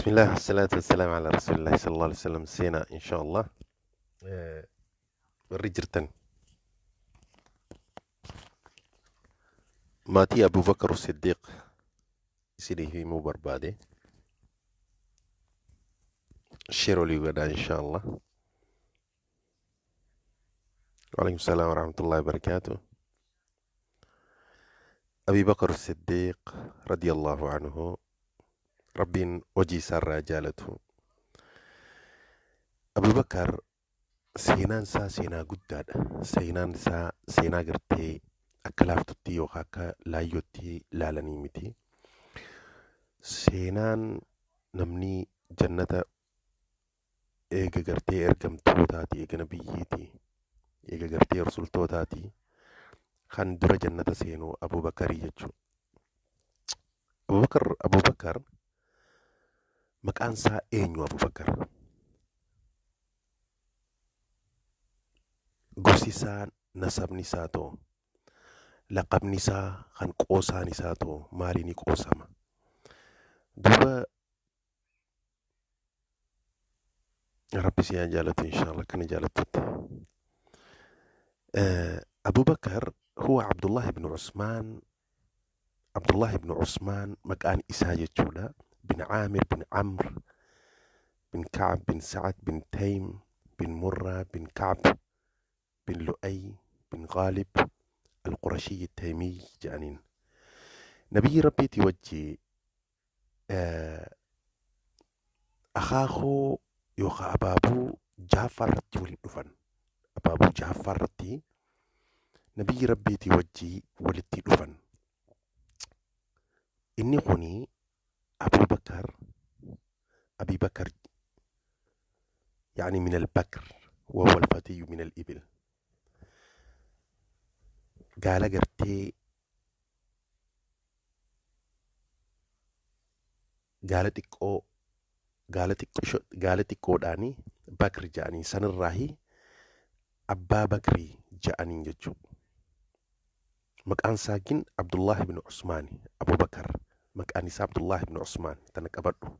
Bismillah, wassalatu wassalamu ala rasulillahi sallallahu alaihi wasallam. Seenaa insha Allah. Warri jirtan maatii Abubakar Siddiq isinii himuu barbaade. Share olii godhaa insha Allah. Waalaikum salaam warahmatullahi wabarakatuh. Abi Bakr Siddiq radiyallahu anhu, Rabbiin hojii isaarraa jaalatu. Abubakar seenaan isaa seenaa guddaadha. Seenaan isaa seenaa gartee akka laaftutti yookaan akka laayyootti ilaalanii miti. Seenaan namni jannata eega gartee ergamtootaati, eega nabiyyiiti, eega gartee rusultootaati, kan dura jannata seenu Abubakarii jechuudha. Abubakar maqaan isaa eenyu Abubakar? Gosi isaa, nasabni isaa too, laqabni isaa kan qoosaan isaa too maaliin qoosama? Duuba Rabbi si haa jaalatu inshallah kana jaalattutti. Abubakar huwa Abdullah ibn Usmaan, Abdullah ibn Usmaan maqaan isaa jechuudha. Bin Aamir bin Amr bin Ka'ab bin Sa'ad bin Taym bin Murra bin Ka'ab bin Lu'ay bin Ghalib al-Qurashiyyi Taymiy jedhaniin. Nabiyyi Rabbiitii wajji akaakuu yookaan abaabuu jahaffaa irratti waliin dhufan. Abaabuu jahaffaa irratti nabiyyi Rabbiitii wajji walitti dhufan. Inni kuni Abubakar, Abi Bakar, يعني من البكر وهو الفتي من الإبل. قال قرتي قالت xiqqoo gaala xiqqoo gaala xiqqoodhaanii Bakri jedhanii sanirraahi Abbaa Bakrii jedhaniin jechuudha. Maqaan isaa gin Abdullah ibn Usmaani Abubakar. Maqaan isaa Abdullah ibn Usmaan tana qabadhu.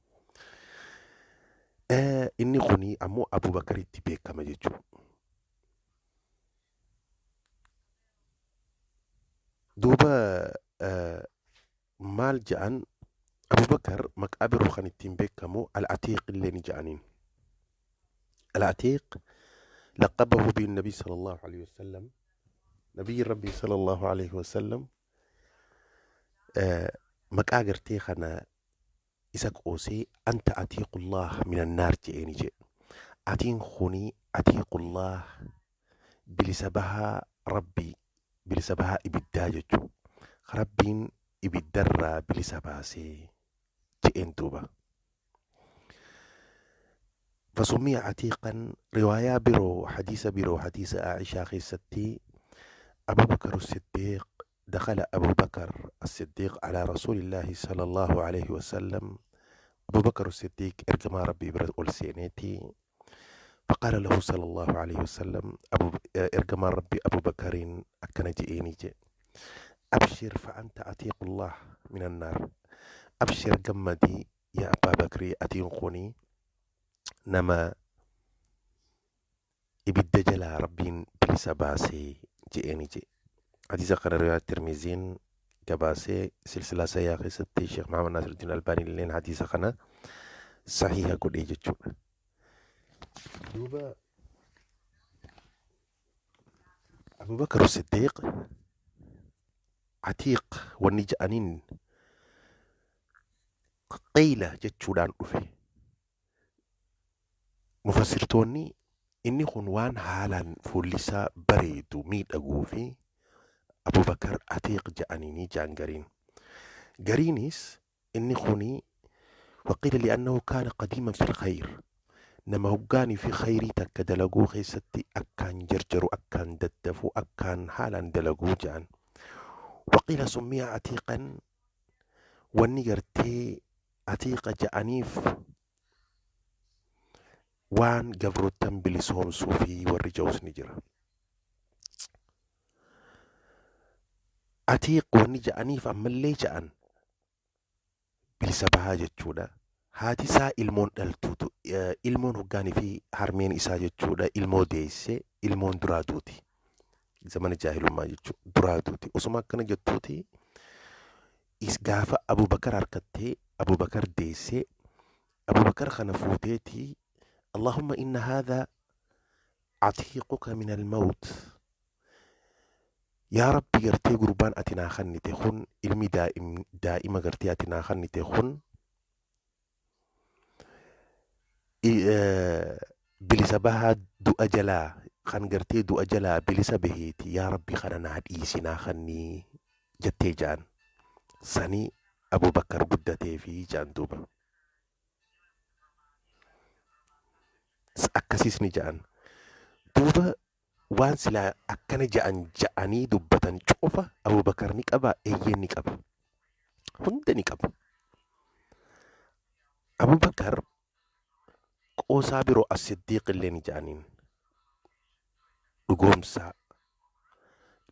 Inni kuni ammoo Abubakaritti beekama jechuudha. Duuba maal jedhan Abubakar maqaa biroo kan ittiin beekamu Al-Atiiq illee ni jedhaniin. Al-Atiiq laqabahu bihi Nabi sallallahu alaihi wasallam. Nabiyyi Rabbii sallallahu alaihi wasallam maqaa gartee kana isa qoosee anta atiiqullah minan naar je'eeni jedhe. Atiin kuni atiiqullah bilisa bahaa Rabbii, bilisa bahaa ibiddaa jechuudha. Rabbiin ibiddarraa bilisa baasee je'een duuba. فسمي عتيقا. رواية برو حديث برو حديث عائشة خيستي أبو بكر الصديق دخل أبو بكر الصديق على رسول الله صلى الله عليه وسلم. أبو بكر الصديق إرجما ربي برد أولسينيتي، فقال له صلى الله عليه وسلم أبو إرجما ربي أبو بكر أكن جئيني جئ أبشر فأنت عتيق الله من النار. أبشر جمدي يا أبا بكر أتيقني نما إبد جلا ربين بلس باسي جئيني جئ. حديث قرر رواية الترمذي كباسي سلسلة سياقي ستي شيخ محمد ناصر الدين الألباني لين حديث قنا صحيحة قد إيجتشو. دوبا أبو بكر الصديق عتيق والنجأنين قيلة جتشودان أفي مفسرتوني إني خنوان حالا فوليسا بريدو ميت أقوفي أبو بكر عتيق جأنيني جان قرين قرينيس إني خوني. وقيل لأنه كان قديما في الخير، نما هقاني في خيري تك دلقو خيستي أكان جرجرو أكان ددفو أكان حالا دلقو جان. وقيل سمي عتيقا والنيرتي عتيق جأنيف وان قبرتن بلسهم صوفي والرجوس نجرة عتيق والنجأنيف أما اللي جأن bilisa bahaa jechuudha. Haati isaa ilmoon dhaltuutu ilmoon hoggaanii fi harmeen isaa jechuudha ilmoo deessee ilmoon duraa duuti. Zamana jaahilummaa jechuudha duraa duuti. Osuma akkana jettuuti is gaafa Abubakar harkattee Abubakar deessee Abubakar kana fuuteeti Allahumma inna haadha atiiquka min almawt. Yaa Rabbi, gartee gurbaan ati naa kennite kun, ilmi daa'ima gartee ati naa kennite kun bilisa bahaa du'a jalaa, kan gartee du'a jalaa bilisa baheeti, yaa Rabbi kana naa dhiisi, naa kennii jettee ja'an. Sanii Abubakar guddatee fi ja'an duuba. Akkasiis ni ja'an. Duuba waan silaa akkana ja'an ja'anii dubbatan cufa Abubakar ni qaba, eeyyeen ni qaba. Hunda ni qaba. Abubakar qoosaa biroo as-Siddiiq illee ni ja'aniin. Dhugoomsaa.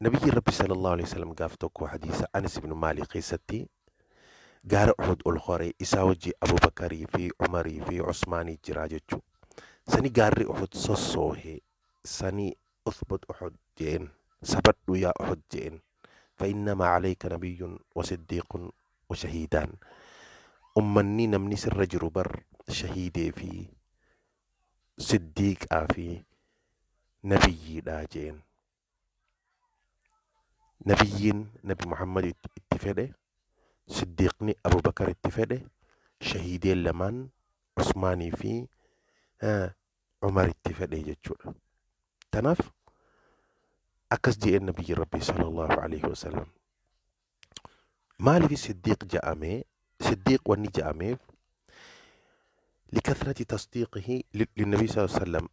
Nabiyyi Rabbi sallallahu alaihi wasallam gaaf tokko hadiisa Anas ibn Maalik keessatti gaara Uhud ol koree isaa wajji Abubakarii fi Umarii fi Usmaanii jira jechuu. Sani gaarri Uhud sossoohe, sani uthbut Uhud jeen, sabadhu yaa Uhud jeen. فإنما عليك نبي وصديق وشهيدان. Ummanni namni sirra jiru bar shahiidee fi siddiiqaa fi nabiyyiidha jeen. Nabiyyiin Nabi Muhammad itti fedhe, siddiiqni Abubakar itti fedhe, shahiideen lamaan Usmaanii fi Umar itti fedhe jechuudha. Tanaaf akkas je'een nabiyyi Rabbii sallallahu alaihi wasallam. Maaliif siddiiq ja'amee? Siddiiq wanni ja'ameef likathrati tasdiiqihi linnabii sallallahu alaihi wasallam,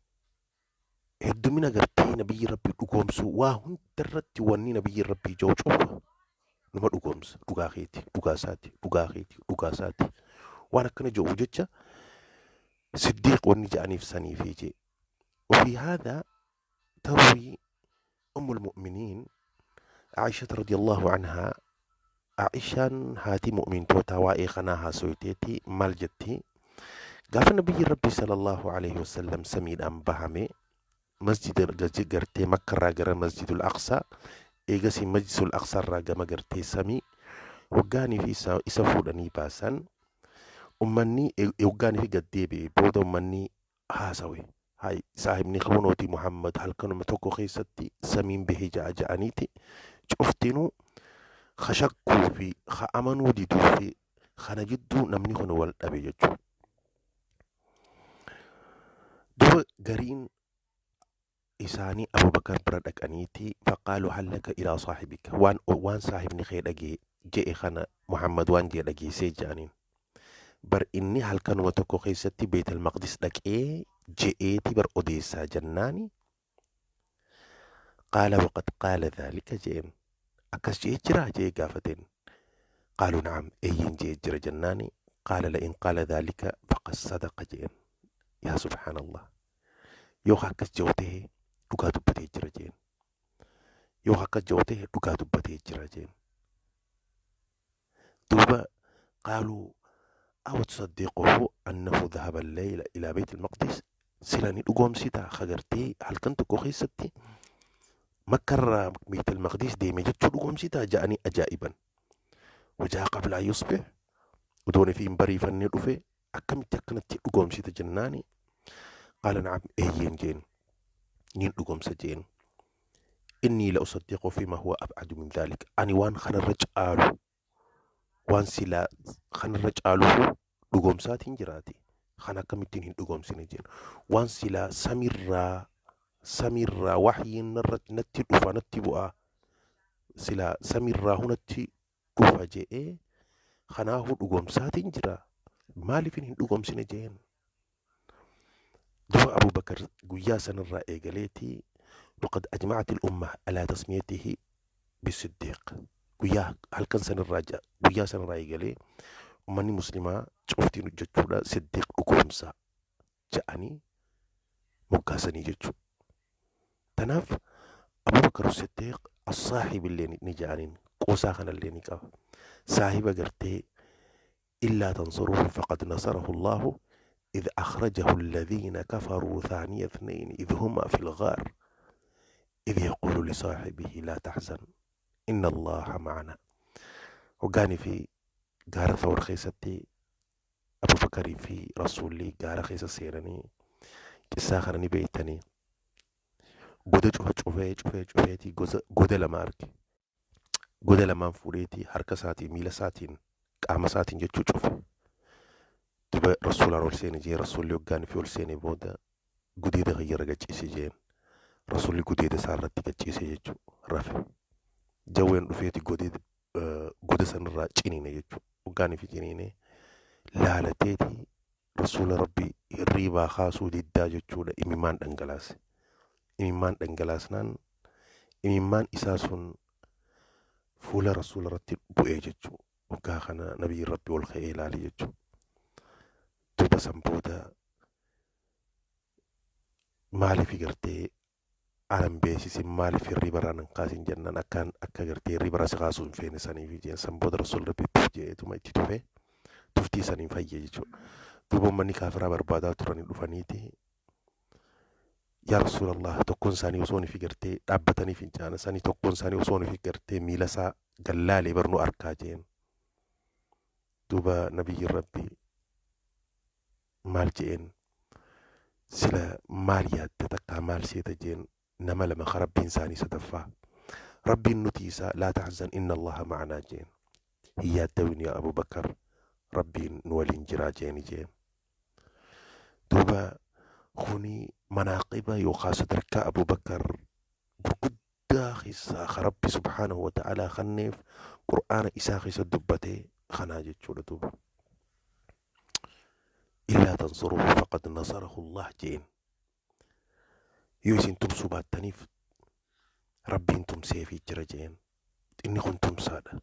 heddumina gartee nabiyyi Rabbii dhugoomsuu, waa hundarratti wanni nabiyyi Rabbii jiru cufa numa dhugoomsa, dhugaa keeti, dhugaa isaati, dhugaa keeti, dhugaa isaati, waan akkana jedhu jecha siddiiq wanni ja'aniif saniifi jee. وفي هذا تروي أم المؤمنين عائشة رضي الله عنها، عائشة هاتي مؤمن توتا وائي خناها سويتيتي مال جتي، قاف النبي ربي صلى الله عليه وسلم سمين أم بهمي مسجد قرتي مكة راقرة مسجد الأقصى، إيقاسي مسجد الأقصى راقة ما قرتي سمي وقاني في إسافودني باسان أمني وقاني في قديبي بودا أمني هاسوي هاي صاحبني خونوتي محمد هل كانوا متوكو خيستي سمين به جاء جانيتي شفتنو خشكو في خأمنو ديدو في خنجدو نمني خنو والأبي جتشو. دو قرين إساني أبو بكر بردك أنيتي فقالوا هل لك إلى صاحبك وان صاحبني خير أجي جئ خنا محمد وان جئ أجي سيجانين بر إني هل كانوا متوكو خيستي بيت المقدس لك إيه جئتي بر أوديسا جناني قال وقد قال ذلك جئن أكس جئ جرا جئ قافتين قالوا نعم أين جئ جرا جناني قال لئن قال ذلك فقد صدق جئن. يا سبحان الله، يوخ أكس جوته لقا دبتي جرا جئن، يوخ أكس جوته لقا دبتي جرا جئن. دوبا قالوا أو تصدقه أنه ذهب الليل إلى بيت المقدس سلاني لقوم سيتا خجرتي هل كنت كوخي ستي مكر بيت المقدس دي مجد لقوم سيتا جاءني أجائبا وجاء قبل أن يصبح ودوني في مبري فني رفي أكم تكنت لقوم سيتا جناني قال نعم أيين جين نين لقوم سجين إني لأصدقه فيما هو أبعد من ذلك أني وان خن الرجال وان سلا خن الرجال لقوم ساتين جراتي خنا كمتين هن لقوم سنجين وان سلا سميرا سميرا وحي نرت نتي دفا نتي بؤا سلا سميرا هنتي دفا جئ خناه لقوم ساتين جرا مالي فين هن لقوم سنجين. دعاء أبو بكر قياسا الرأي قالتي وقد أجمعت الأمة على تسميته بالصديق. قيا هل كان سن الراجع قياسا الرأي قالي أمني مسلمة شفتي نجتشولا صديق أكومسا جاءني مقاسني جتشو. تناف أبو بكر الصديق الصاحب اللي نجانين قوسا خنا اللي نكاف صاحب قرتي إلا تنصروه فقد نصره الله إذ أخرجه الذين كفروا ثاني اثنين إذ هما في الغار إذ يقول لصاحبه لا تحزن إن الله معنا. Hoggaanii fi gaara Thawr keessatti Abubakarii fi Rasuulli gaara keessa seenanii, qissaa kana ni beektanii, goda cufa cufee cufee cufeetii goda lama arge. Goda lamaan fuudheetii harka isaatiin, miila isaatiin, qaama isaatiin jechuu cufe. Duba Rasuulaan ol seene jee. Rasuulli hoggaan fi ol seene booda gudeeda kiyyarra gacciise jeen. Rasuulli gudeeda isaa irratti gacciise jechuu rafe. Jawween dhufeeti goda sanirraa ciniine jechuu. Hoggaan fi ciniine laalateeti Rasuula Rabbii hirriibaa kaasuu diddaa jechuudha, imimmaan dhangalaase. Imimmaan dhangalaasnaan imimmaan isaa sun fuula Rasuula irratti bu'ee jechuu. Hoggaa kana Nabiyyi Rabbii ol ka'ee ilaale jechuu. Duuba san booda maaliif gartee anan beeksisin, maaliif hirriiba irraa nan kaasin jennaan, akkaan akka gartee hirriiba irraa si kaasuu hin feene saniif jeen. San booda Rasuulli Rabbii tuf jeetuma itti tufe, tuftii saniin fayye jechuudha. Duuba uummanni kaafiraa barbaadaa turanii dhufaniiti, yaa Rasuulallah, tokkoon isaanii osoo fi gartee dhaabbatanii fincaana sanii, tokkoon isaanii osoo fi gartee miila isaa gallaalee barnuu arkaa jeen. Duuba Nabiyyi Rabbii maal je'een? Sila maal yaadda, takkaa maal seeta jeen. Nama lama ka Rabbiin isaanii sadaffaa, Rabbiin nuti isaa, laa tahzan inna Allaha ma'anaa jeen. Hin yaaddawin yaa Abubakar, Rabbiin nu waliin jiraa jeeni jeen. Duuba kuni manaaqiba yookaan sadarkaa Abubakar gurguddaa keessaa ka Rabbi subhaanahu wa ta'aalaa kanneef Qur'aana isaa keessa dubbatee kanaa jechuudha duuba. Illaa tansuruhu faqad nasarahu Allah jeen. Yoo isin tumsuu baattaniif Rabbiin tumseefii jira jeen. Inni kun tumsaadha.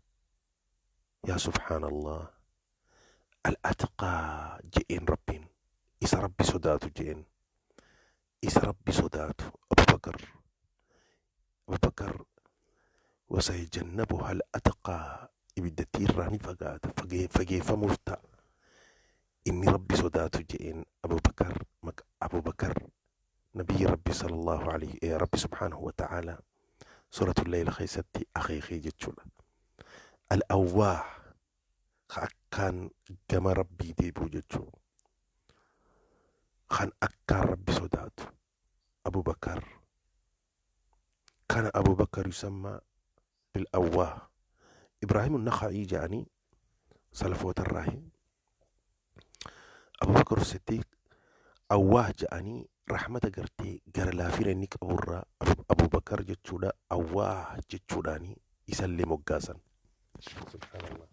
Yaa subhaanallah. Al-atqaa je'een Rabbiin. Isa Rabbi sodaatu je'een. Isa Rabbi sodaatu Abubakar. Abubakar wasayajannabuha al-atqaa, ibiddattii irraa ni fagaata, fageeffamuuf ta'a. Inni Rabbi sodaatu je'een Abubakar. Abubakar Nabiyyi Rabbi sallallahu alayhi, Rabbi subhaanahu wa ta'ala suuratul Layl keessatti akeekee jechuudha. Al-awwaah, ka akkaan gama Rabbii deebi'u jechuudha. Kan akkaan Rabbi sodaatu Abubakar. Kana Abubakar yusammaa bil awwaah. Ibraahim Nakha'i jedhanii salafoota irraahi. Abubakar Siddiq awwaah jedhanii rahmata gartee gara laafina inni qaburraa Abubakar jechuudha, awwaah jechuudhaanii isallee moggaasan. Subhaanallah.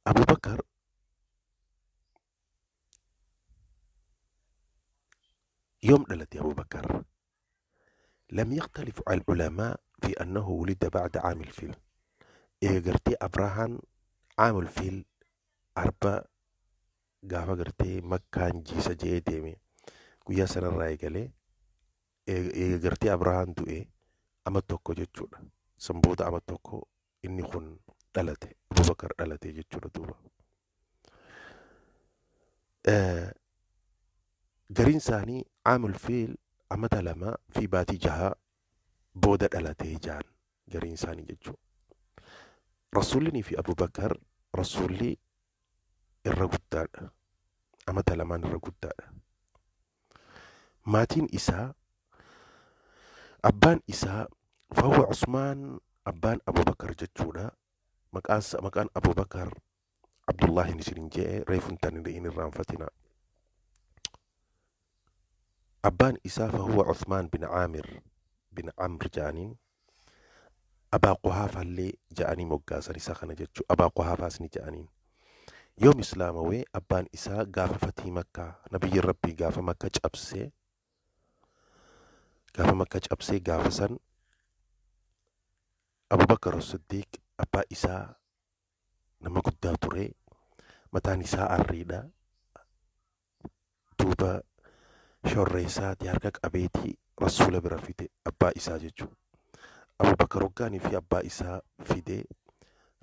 Abubakar yoom dhalate Abubakar? لم يختلف العلماء في أنه ولد بعد عام الفيل. Eega gartee Abrahaan عام الفيل arba gaafa gartee Makkaan jiisa je'ee deeme, guyyaa sanarraa eegalee, eega gartee Abrahaan du'e ama tokko jechuudha. San booda ama tokko inni kun dhalate, Abubakar dhalate jechuudha duuba. Gariin isaanii عام الفيل amata 2 fi baatii 6 booda dhalatee jaan gariin isaanii jechuudha. Rasuullinii fi Abubakar, Rasuulli irra guddaadha. Amata lamaan irra guddaadha. Maatiin isaa, abbaan isaa fahuwa Usmaan, abbaan Abubakar jechuudha. Maqaan Abubakar Abdullaahin isinin je'e reefun tan hin irraanfatina. Abbaan isaa fahuwa Usmaan bin Aamir bin Amr ja'aniin. Abaa Quhaafallee ja'anii moggaasan isa kana jechuu. Abaa Quhaafaas ni ja'aniin. Yoom islaamawee abbaan isaa? Gaafa fatii Makkaa, Nabiyyiin Rabbii gaafa Makka cabsee, gaafa Makka cabsee, gaafa san Abubakar Siddiq abbaa isaa nama guddaa ture, mataan isaa arriidha. Duuba shorree isaati harka qabeetii Rasuula bira fide abbaa isaa jechuudha. Abubakar hoggaanii fi abbaa isaa fide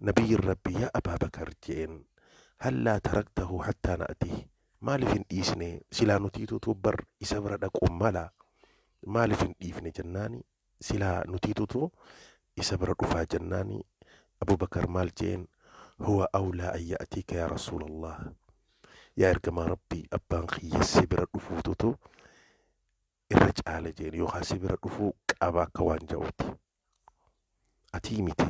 Nabiyyiin Rabbii yaa Abaa Bakar je'een hallaa taraktahu hattaa na'atihi maaliif hin dhiisne silaa nutiitutu bar isa bira dhaquun mala maaliif hin dhiifne jennaani silaa nutiitutu isa bira dhufaa jennaani Abubakar maal je'een huwa awlaa an ya'tiika yaa Rasuulallah yaa ergamaa Rabbii abbaan kiyya si bira dhufuututu irra caala jeen yookaan si bira dhufuu qaba akka waan ja'uuti. Atii miti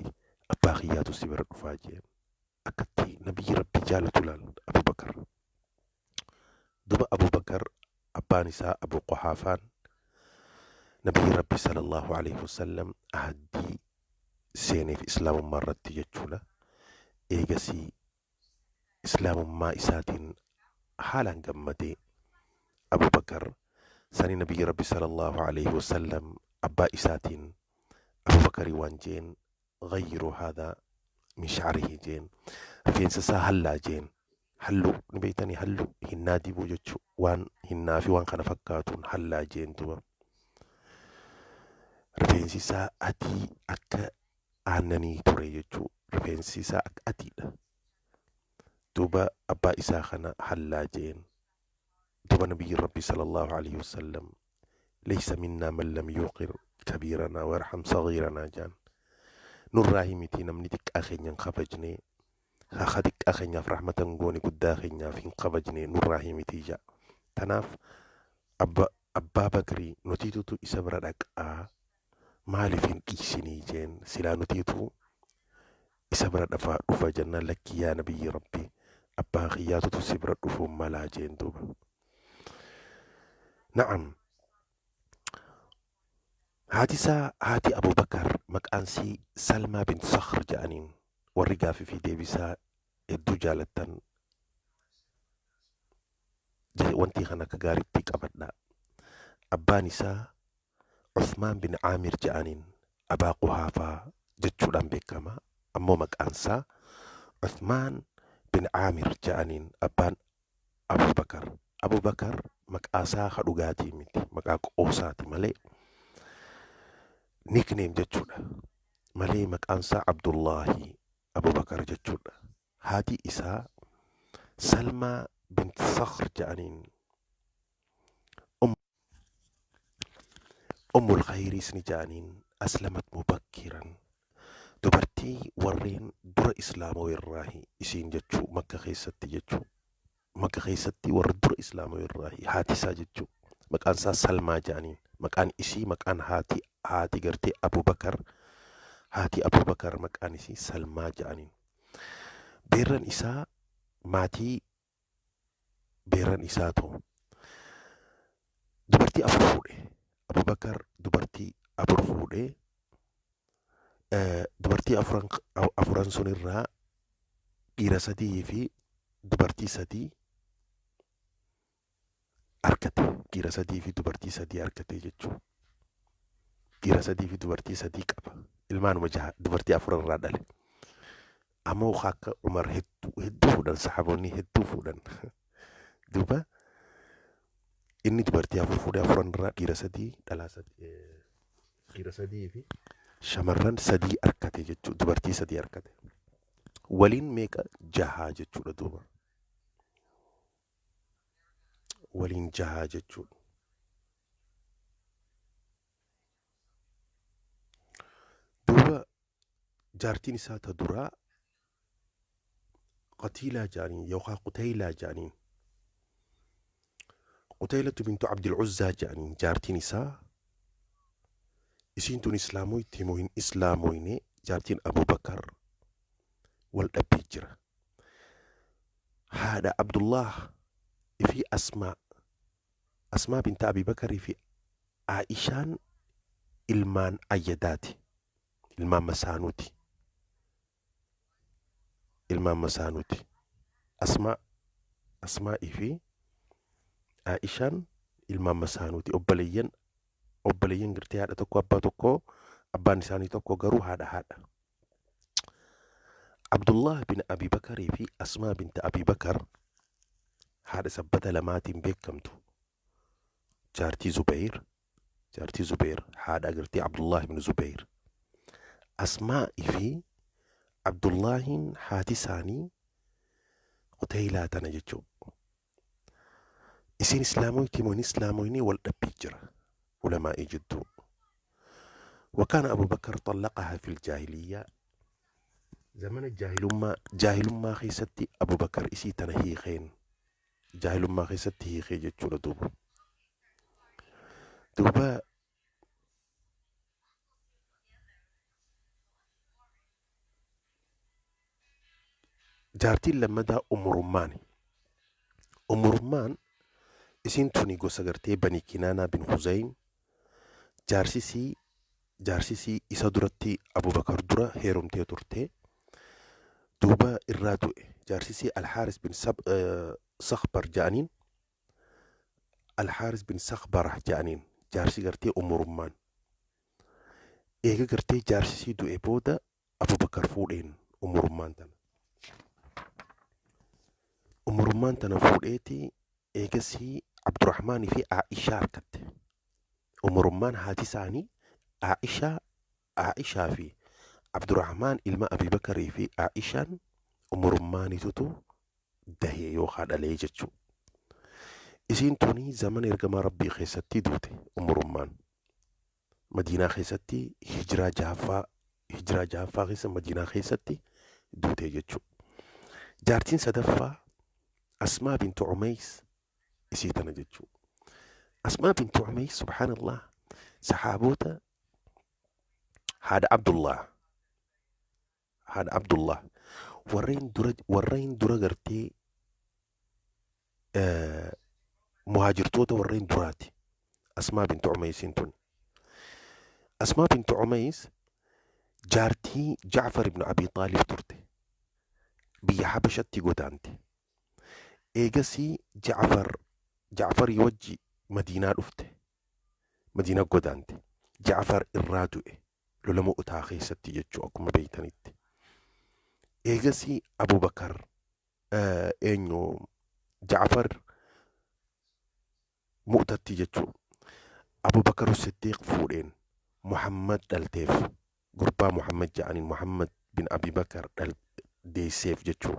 abbaa kiyyaatu si bira dhufaa jeen. Akkatti nabiyyi Rabbii jaalatu laal Abubakar. Duba Abubakar abbaan isaa Abu Quhaafaan nabiyyi Rabbii sallallahu alaihi wasallam ahaddii seeneef islaamummaa irratti jechuudha. Eegasii islaamummaa isaatiin haalaan gammadee Abubakar sani nabiyyi Rabbi sallallahu alaihi wasallam abbaa isaatiin Abubakarii waan jeen ghayyiruu haadha min sha'rihi jeen rifeensa isaa hallaa jeen halluu ni beektanii halluu hinnaa dibuu jechuu waan hinnaa fi waan kana fakkaatuun hallaa jeen duba rifeensi isaa adii akka aannanii ture jechuu rifeensi isaa akka adiidha duuba abbaa isaa kana hallaa jeen duuba nabiyyi Rabbi sallallahu alaihi wasallam laysa minnaa man lam yuqir kabiiranaa warham sagiiranaa jaan nurraa himiti namni xiqqaa keenya hin kabajne haa xiqqaa keenyaaf rahmata hin goone guddaa keenyaaf hin kabajne nurraa himiti ja tanaaf abbaa Bakrii nutiitutu isa bira dhaqaa maaliif hin dhiisinii jeen silaa nutiitu isa bira dhafaa dhufa jennaan lakkii yaa nabiyyi Rabbi abbaa kiyyaatutu si bira dhufuun malaa jeen duuba. Na'am. Haati isaa haati Abubakar maqaan sii Salmaa bint Sakhr jedhaniin warri gaafii fi deebisaa hedduu jaalattan wanti kana akka gaariitti qabadha. Abbaan isaa Uthmaan bin Aamir jedhaniin Abaa Quhaafaa jechuudhaan beekama. Ammoo maqaan isaa Uthmaan bin Aamir jedhaniin abbaan Abubakar. Abubakar maqaa isaa ka dhugaatii miti maqaa qoosaati malee nickname jechuudha. Malee maqaan isaa Abdullaahi Abubakar jechuudha. Haati isaa Salmaa bint Sakhr jedhaniin Ummul Khayriis ni jedhaniin aslamat mubakkiran dubartii warreen dura islaamoo irraahi isiin jechuu Makka keessatti jechuu Makka keessatti warra dura islaamoo irraahi haati isaa jechuu maqaan isaa Salmaa jedhaniin maqaan isii maqaan haati haati gartee Abubakar haati Abubakar maqaan isii Salmaa jedhaniin beerran isaa maatii beerran isaatu dubartii afur fuudhe. Abubakar dubartii afur fuudhe. Dubartii afuran sunirraa dhiira sadii fi dubartii sadii argate. Dhiira sadii fi dubartii sadii argate jechuudha. Dhiira sadii fi dubartii sadii qaba. Ilmaanuma jaha dubartii afur irraa dhale. Ammoo akka Umar hedduu hedduu fuudhan sahaabonni hedduu fuudhan. Duuba inni dubartii afur fuudhee afuran irraa dhiira sadii dhalaa sadii dhiira sadii fi shamarran sadii argate jechuudha. Dubartii sadii argate. Waliin meeqa jahaa jechuudha duuba. Waliin jahaa jechuudha. Duuba jaartiin isaa ta duraa Qatiilaa jedhaniin yookaan Quteylaa jedhaniin. Quteylatu bintu Abdil Uzzaa jedhaniin jaartiin isaa isiin tun islaamoyte moo hin islaamoyne jaartiin Abubakar wal dhabbii jira. Haadha Abdullah fi Asmaa Asmaa binta Abi Bakarii fi Aishaan ilmaan Ayyadaati. Ilmaan Masaanuuti. Ilmaan Masaanuuti. Asmaa Asmaa'ii fi Aishaan ilmaan Masaanuuti. Obboleeyyan obboleeyyan gartee haadha tokko abbaa tokko abbaan isaanii tokko garuu haadha haadha. Abdullah bin Abi Bakarii fi Asmaa binta Abi Bakar haadha sabbata lamaatiin beekamtu. Jaartii Zubayr jaartii Zubayr haadha gartee Abdullah bin Zubayr. Asmaa'ii fi Abdullaahiin haati isaanii Quteylaa tana jechuudha. Isiin islaamoyti moo hin islaamoyne wal dhabbii jira ulamaa'ii jidduu. وكان أبو بكر طلقها في الجاهلية زمن الجاهلummaa jaahilummaa keessatti Abu Bakar isii tana hiikeen jaahilummaa keessatti hiikee jechuudha duuba. Duuba jaartiin lammadaa Umurummaani. Umurummaan isiin tuni gosa gartee Bani Kinaanaa bin Huzaym jaarsisii isa duratti Abubakar dura heerumtee turte. Duuba irraa du'e jaarsisii Alxaaris bin Sakhbar ja'aniin Alxaaris bin Sakhbara ja'aniin jaarsi gartee Umurummaan. Eega gartee jaarsisii du'e booda Abubakar fuudheen Umurummaan tana. Umurummaan tana fuudheeti eegasii Abdurrahmaanii fi Aa'ishaa harkatte. Umurummaan haati isaanii Aa'ishaa fi Abdurrahmaan ilma Abi Bakarii fi Aa'ishaan umurummaanitutu dahee yookaan dhalee jechuudha. Isiin tuni zamana ergamaa Rabbii keessatti duute umurummaan. Madiinaa keessatti hijiraa jahaffaa keessa Madiinaa keessatti duute jechuudha. Jaartiin sadaffaa Asmaa bintu Umays isii tana jechuudha. Asmaa bintu Umays subhaanallah saxaaboota haadha Abdullah warreen dura gartee muhaajirtoota warreen duraati. Asmaa bintu Umaysiin tun. Asmaa bintu Umays jaartii Jacfar ibn Abi Xaalib turte. Biyya Habashatti godaante. Eegasii Jacfarii wajji Madiinaa dhufte. Madiinaa godaante. Jacfar irraa du'e. Lola Mu'utaa keessatti jechuu akkuma beeytanitti. Eegasii Abubakar eenyu Jacfar Mu'tatti jechuu. Abubakar Siddiiq fuudheen Muhammad dhalteef gurbaa Muhammad ja'aniin Muhammad bin Abi Bakar deesseef jechuu.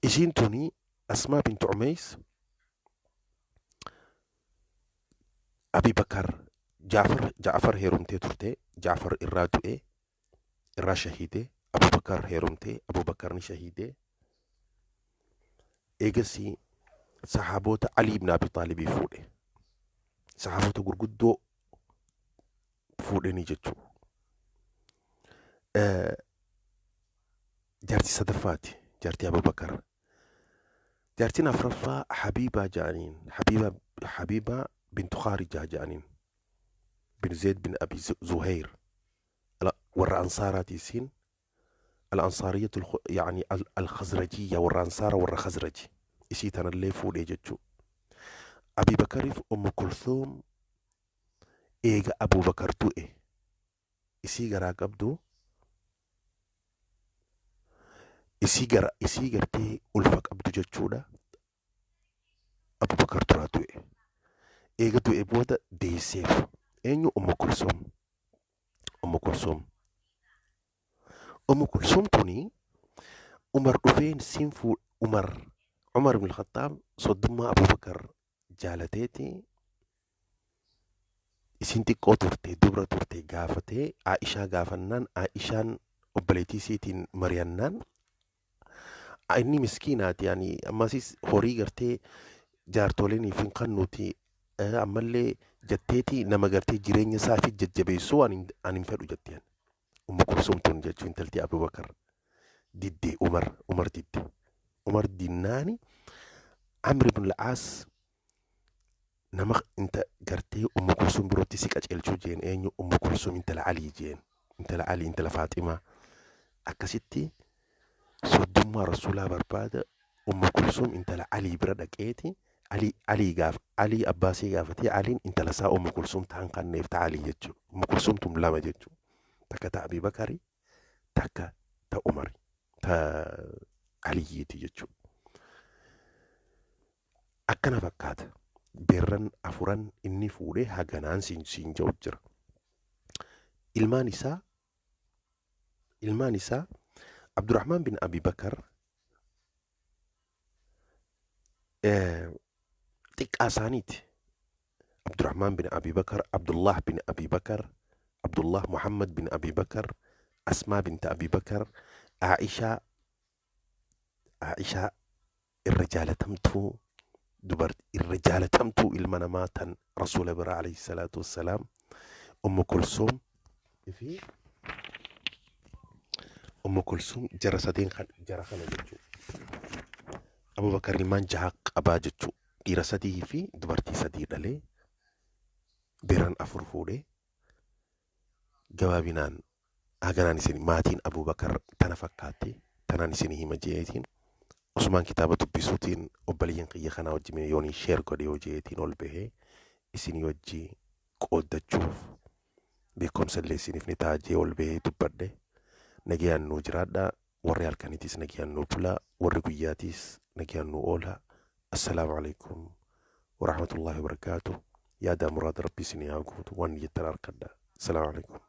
Isiin tuni Asmaa bintu Umays Abi Bakar Jacfar heerumtee turte. Jacfar irraa du'e irraa shahiide. Abu Bakar heerumtee Abu Bakar ni shahiide. Eegasii saxaaboota Ali ibn Abi Xaalibii fuudhe. Saxaaboota gurguddoo fuudhanii jechuu. Jaartii sadaffaati. Jaartii Abu Bakar. Jaartiin afuraffaa Habiibaa ja'aniin. Habiibaa bintu Khaarijaa ja'aniin. Bin Zeyd bin Abi Zuhayr. Warra Ansaaraati isiin. Al-Ansaariyyatu yani al-Khazrajiyya warra Ansaara warra Khazraji. Isii tanallee fuudhee jechuu. Abi Bakariif Ummu Kulthum eega Abu Bakar du'e isii garaa qabdu isii gartee ulfa qabdu jechuudha. Abu Bakar duraa du'e. Eega du'e booda deesseef eenyu Ummu Kulthum. Ummu Kulthum. Ummu Kulthum tuni Umar dhufeen siin fuudh Umar ibn Khattaab soddummaa Abu Bakar jaalateeti isiin xiqqoo turte dubra turte gaafatee Aa'ishaa gaafannaan Aa'ishaan obboleettii isiitiin mari'annaan inni miskiinaati yani ammasis horii gartee jaartoleniif hin kennuuti ammallee jetteeti nama gartee jireenya isaa fi jajjabeessuu ani hin fedhu jetteen. Ummu Kulsum tun jechuun intalti Abubakar diddee Umar didde. Umar dinnaani Amr ibn al-Aas nama inta gartee Ummu Kulsum birootti si qaceelchuu jeen eenyu Ummu Kulsum intala Alii jeen intala Alii intala Faaximaa akkasitti soddummaa Rasuulaa barbaada Ummu Kulsum intala Alii bira dhaqeeti Alii gaaf Alii abbaasii gaafatee Aliin intala isaa Ummu Kulsum ta'an kanneef ta'a Alii jechuudha. Ummu Kulsum tun lama jechuudha. Takka ta Abii Bakarii takka ta Umari ta Aliyyiiti jechuudha. Akkana fakkaata. Beerran afuran inni fuudhee haganaan siin jedhu jira. Ilmaan isaa, ilmaan isaa Abdurrahmaan bin Abi Bakar xiqqaa isaaniiti. Abdurrahmaan bin Abi Bakar, Abdullah bin Abi Bakar, Abdullah Muhammad bin Abi Bakar, Asmaa binta Abi Bakar, Aishaa, Aishaa irra jaalatamtuu dubartii, irra jaalatamtuu ilma namaa tan Rasuula biraa alayhi salaatu wassalaam, Ummu Kulsuum fi Ummu Kulsuum, jara sadeen kan jara kana jechuudha. Abubakar ilmaan jaha qabaa jechuudha. Dhiira sadii fi dubartii sadii dhalee, beeran afur fuudhee. Gabaabinaan haganaan isin maatiin Abubakar tana fakkaatti, tanaan isin hima jeetiin osumaan kitaaba dubbisuutiin obboleeyyan kiyya kanaa wajjin yoonii share godhe yoo jeetiin ol bahee isinii wajji qooddachuuf, beekumsa illee isiniif ni ta'a jee ol bahee dubbadhe. Nagayaan nuu jiraadha. Warri halkaniitis nagayaan nuu bulaa, warri guyyaatiis nagayaan nuu oola. Assalaamu alaikum warahmatullaahi wabarakaatuh. Yaada muraada rabbi isinii haa guutu, waan jettan harkadha. Assalaamu alaikum.